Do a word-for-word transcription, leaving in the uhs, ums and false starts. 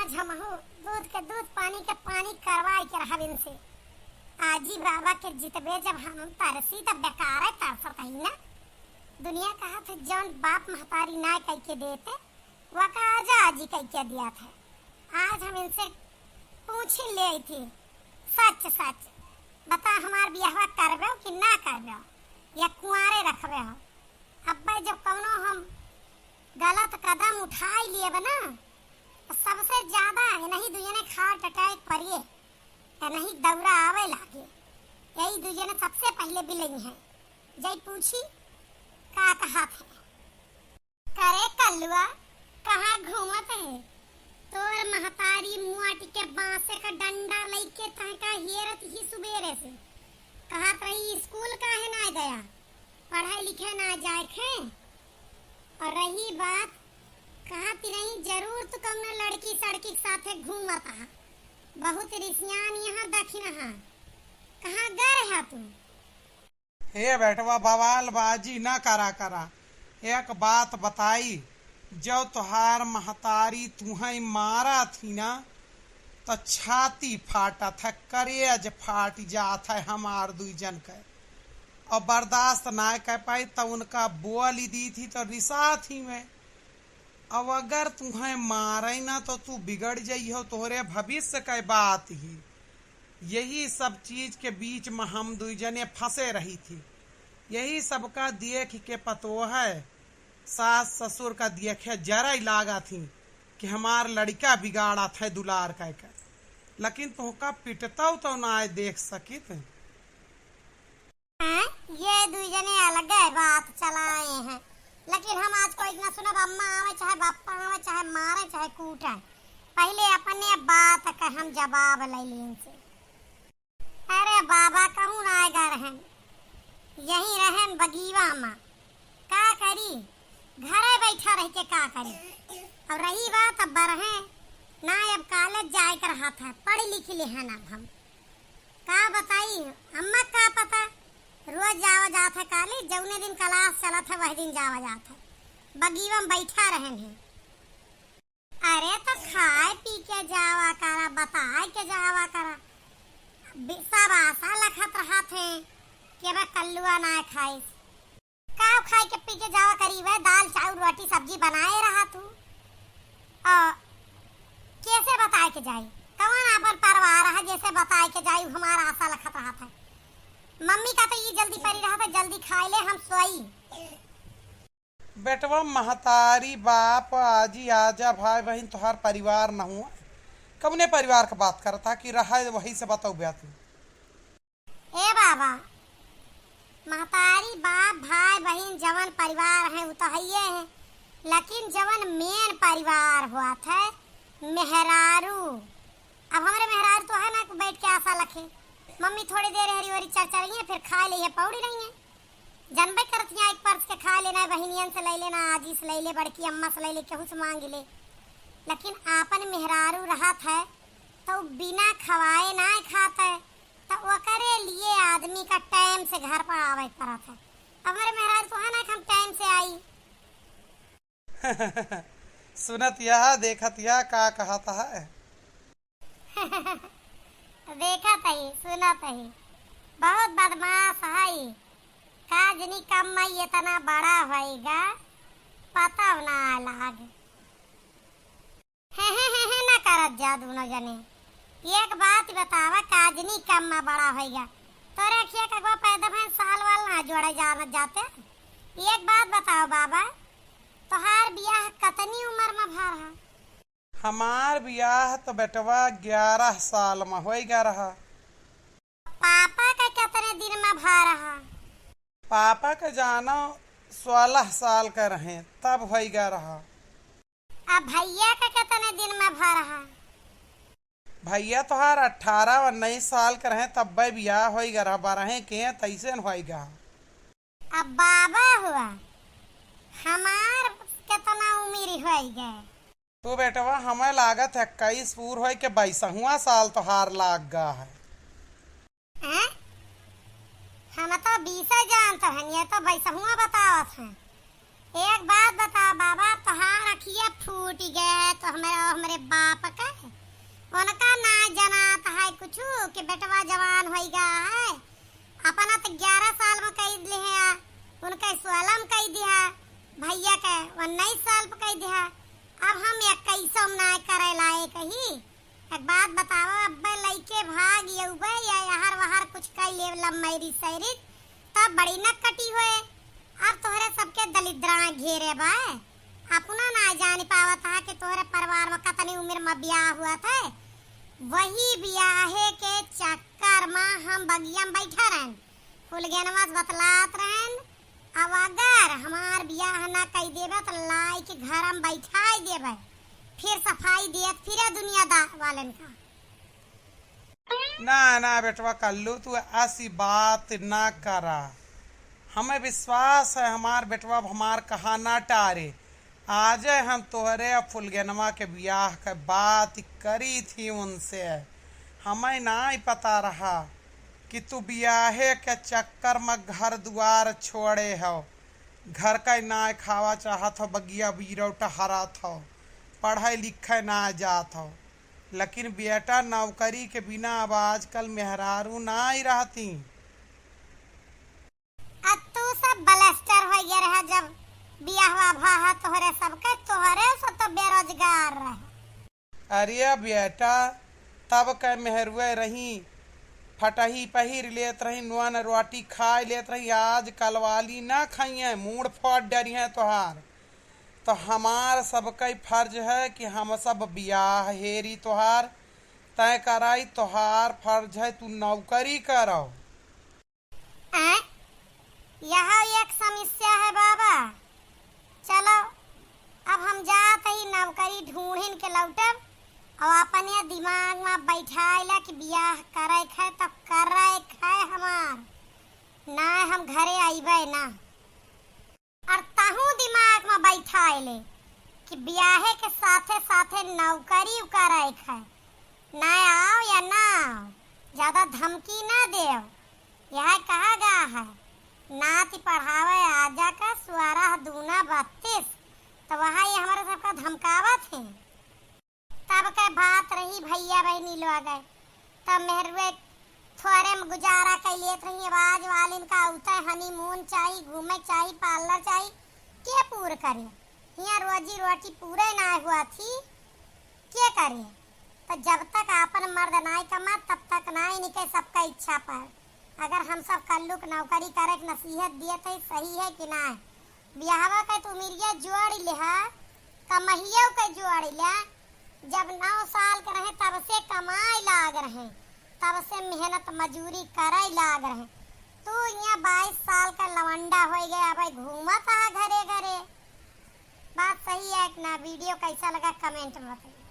आज हमहू दूध के दूध, पानी के पानी करवाई के रहब इनसे। आजी बाबा के जितबे जब हम तरसी, तब बेकारे तरसत ही ना। दुनिया कहत है, जौन बाप महतारी ना कह के देते, वका आजा आजी कह के दिया था। आज हम इनसे पूछ ले आई थी, सच सच बता, हमार बियाहवा करबे कि ना करबे, या कुंवारे रखबे हो? अब्बे जब कौनो हम गलत कदम उठाई लिए बा ना, तो सबसे ज्यादा इन्हीं दुइये ने heart attack परिए, इन्हीं दौरा आवे लागे। यही दुइये ने सबसे पहले बिलई हैं। जई पूछी, का कहत है? करे कल्लुआ, कहाँ घूमत है? तोर महतारी मुआटी के बांसे का डंडा लइके तहका हेरत ही सुबेरे से। कहत रही, स्कूल काहे ना गया? पढ़े लिखे ना जाए खे? और रही बात, कहत रही, जरूर तू कौनो लड़की सड़की के साथे घूमत हा। बहुत रिसियान यहाँ दखिन हा। कहाँ गए हा तू? हे बेटवा, बवालबाजी ना करा करा। एक बात बताई, जब तोहार महतारी तुहई मारा थी ना, त छाती फाटत है, करेज फाट जात है हमार दुई जन के। और बर्दाश्त ना कर पाई, त उनका बोल दी थी, तो रिसा थी मैं। अब अगर तुहई मारे ना, तो तू बिगड़ जइहो, तोहरे भविष्य के बात ही। यही सब चीज के बीच में हम दुई जने फंसे रही थी। यही सबका देख के पतोह है, सास ससुर का देखे जरा ही लागा थी कि हमार लड़का बिगाड़ा था दुलार कह के। लेकिन तोहका पिटतौ तो ना देख सकित। हैं? ये दुई जने अलगे बात चलाए हैं, लेकिन हम आज कोई ना सुनब। अम्मा आवे चाहे बापा आवे, चाहे मारे चाहे कूटे, पहले अपने बात का हम जवाब ले ली इनसे। अरे बाबा, कहूँ ना आएगा रहन, यहीं रहन बगीवा मा। का करी, घरे बैठा रह के का करी? और रही बात अब बरहे ना, अब कॉलेज जाए के रहत है, पढ़ लिख ले हैं अब हम। का बताई, अम्मा का पता, रोज जावा जात है कॉलेज, जौने दिन क्लास चलत है वही दिन जावा जात है, बगीवा में बैठा रहन है। अरे तो खाए पी के जावा करा, बताए के जावा करा। बि-, सब आशा लखत रहत है कि अब कल्लुआ ना खाइस। का खाए के पी के जावा करी, वह दाल चाउर रोटी सब्जी बनाए रहत हूँ। और कैसे बताए के जाई? कौन आपन परिवार है जैसे बताए के जाई? हमारा आशा लखत रहत है। मम्मी का तो ये जल्दी परी रहत है, जल्दी खाए ले, हम सोई। बेटवा, महतारी, बाप, आजी, आजा, भाई, बहिन, तोहार परिवार न हुआ। कवने परिवार क बात करत हा कि रहा है, वही से बताओ ब्या तू। ए बाबा, महतारी, बाप, भाई, बहिन, जवन परिवार है, उ तो हइये है, लेकिन जवन main परिवार होत है, मेहरारू। अब हमरे मेहरारू तो है ना, बैठ के आशा लखे, मम्मी थोड़ी देर हरी हरी चरचरिये, फिर खा लेइहे, पौड़ी रहिये। जनबे करत हियाँ, एक परस के खा लेना, बहिनियन से ले लेना, आजी से ले ले, बड़की अम्मा से ले ले, केहू से मांग ले, लेकिन आपन मेहरारू रहत है तो बिना खवाए ना खात है, तो ओकरे लिए आदमी का time से घर पर आवे पड़त है। हमरे मेहरारू तो है ना कि हम time से आई। सुनत यह, देखत यह, का कहत है? देखत ही, सुनत ही, बहुत बदमाश है। का जनी कब मा इतना बड़ा होइगा, पता ना लाग। हे, हे, हे, हे, ना करत जा दूनो जने। एक बात बतावा, का जनी कब मा बड़ा होइगा, तोरे अखिया का अगवा पैदा भइल साल वाल ना जोड़े जानत जाते। एक बात बताओ बाबा, तोहार बियाह कतनी उम्र मा भा रहा? हमार बियाह तो बेटवा ग्यारह साल मा होइगा रहा। पापा का कितने दिन मा भा रहा? पापा का जानो सोलह साल का रहे तब होइगा रहा। अब भैया का कितने दिन मा भा रहा? भैया तोहार अठारह उन्नीस साल का रहे तब्बे बियाह होइगा रहा, बरहे के तैसे न होइगा। अब बाबा हुआ, हमार कितना उम्र होइगा? तो बेटवा, हमें लागत है इक्कीस पूर होए के बाईसवाँ साल तोहार लाग गा है। हैं? हम तो बीसे जानत हन, ये तो बाईसवाँ बतावत हैं। एक बात बता बाबा, तोहार अखिया फूट गए तो हमरे, हमरे बाप के पूछू कि बेटवा जवान होइगा है, अपना त ग्यारह साल में कइ दिहे, उनके सोलह में कइ दिहा, भइया के उन्नीस साल पे कइ दिहा। अब हम इक्कीसों में नाय करे लायक ही। एक बात बतावा, अब्बे लइके भाग यउबे या यहर वहर कुछ कइ लेब, love marriage सैरिज, तब बड़ी नकटी होए। अब तोहरे सबके दलिद्रा घेरे बा, अपना ना जान पावत हा कि तोहरे परिवार में कतनी उम्र में बियाह हुआ था। वही बियाहे के चक्कर में हम बगिया में बैठा रहन, फुलगेनवा से बतलात रहन। अब अगर हमार बियाह ना कइ देबे तो लाइके घर में बैठाइ देबे, फिर सफाई देत फिरे दुनिया दा-, वालन का। ना, ना बेटवा कल्लू, तू असी बात ना करा। हमें विश्वास है, हमार बेटवा अब हमार कहा ना टारे। आजे हम तोहरे और फुलगेनवा के बियाह के बात करी थी उनसे। हमें ना ही पता रहा कि तू बियाहे के चक्कर में घर दुआर छोड़े हो, घर का ना खावा चाहत हो, बगिया बीरो टहरत हो, पढ़े लिखे ना जात हो। लेकिन बेटा, नौकरी के बिना अब आजकल मेहरारू नाई रहती। अब तू सब बलस्टर होइ गया रहा, जब बियाहवा भा है तोहरे सबके, तोहरे से तो बेरोजगार रहे। अरे बेटा, तब के मेहरुए रही, फटही पहिर लेत रही, नून रोटी खाइ लेत रही, आजकल वाली ना खाइए, मूड़ फोड़ डरिहे तोहार। तो हमार सबके फर्ज है कि हम सब बियाह हेरी तोहार, तय कराई, तोहार फर्ज है तू नौकरी करो। आय, यह एक समस्या है बाबा। चलो, अब हम जात ही नौकरी ढूंढिन के लौटब और अपने दिमाग में बैठाइला कि बियाह करे है तो करे है हमार, ना हम घरे अइबे ना। और तहूँ दिमाग में बैठाए ले कि बियाहे के साथे साथे नौकरी करे है, ना आओ या ना आओ, ज्यादा धमकी ना देव। यह कहा गा है, नाती पढ़ावे आजा का सुअरा दूना बत्तीस, तो वहाँ ये हमारे सबका धमकावत है। तब के बात रही भइया बहिनी लोग, तब मेहरुए थोरे में गुजारा कइ लेत रही। अब आज वालिन का उते honeymoon चाही, घूमे चाही, parlour चाही, के पूर करे? हियाँ रोजी रोटी पूरे ना हुआ थी, के करे? तो जब तक आपन मर्द नाई कमा, तब तक नाई निके सबका इच्छा पर। अगर हम सब कल्लू के नौकरी करे के नसीहत दिए थे, सही है कि ना? बियाहवा के तू उमिरिया जोड़ लिहा, कमहियो के जोड़ लिहा। जब नौ साल के रहे तब से कमाए लाग रहे, तब से मेहनत मजूरी करे लाग रहे। तू यहाँ बाईस साल का लवंडा होइ गया, अब घूमत है घरे घरे। बात सही है कि ना? Video कैसा लगा comment में बताइए।